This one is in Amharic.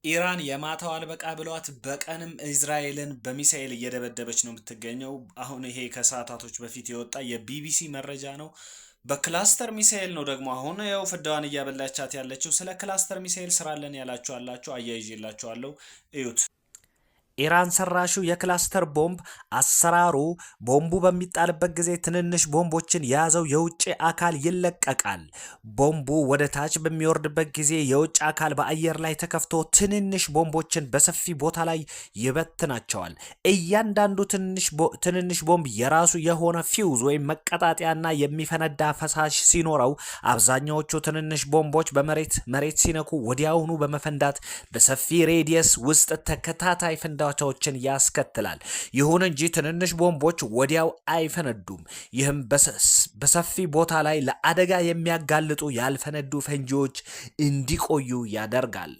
ኢራን የማታው አልበቃ ብሏት በቀንም እስራኤልን በሚሳኤል እየደበደበች ነው የምትገኘው። አሁን ይሄ ከሰዓታቶች በፊት የወጣ የቢቢሲ መረጃ ነው። በ cluster ሚሳኤል ነው ደግሞ አሁን ያው ፍዳዋን እያበላቻት ያለችው። ስለ cluster ሚሳኤል ስራለን ያላችሁ አላችሁ፣ አያይዤላችኋለሁ፣ እዩት። ኢራን ሰራሹ የ cluster ቦምብ አሰራሩ ቦምቡ በሚጣልበት ጊዜ ትንንሽ ቦምቦችን የያዘው የውጭ አካል ይለቀቃል። ቦምቡ ወደ ታች በሚወርድበት ጊዜ የውጭ አካል በአየር ላይ ተከፍቶ ትንንሽ ቦምቦችን በሰፊ ቦታ ላይ ይበትናቸዋል። እያንዳንዱ ትንንሽ ቦምብ የራሱ የሆነ ፊውዝ ወይም መቀጣጠያና የሚፈነዳ ፈሳሽ ሲኖረው አብዛኛዎቹ ትንንሽ ቦምቦች በመሬት መሬት ሲነኩ ወዲያውኑ በመፈንዳት በሰፊ radius ውስጥ ተከታታይ ፍንዳታዎችን ያስከትላል። ይሁን እንጂ ትንንሽ ቦምቦች ወዲያው አይፈነዱም። ይህም በሰፊ ቦታ ላይ ለአደጋ የሚያጋልጡ ያልፈነዱ ፈንጂዎች እንዲቆዩ ያደርጋል።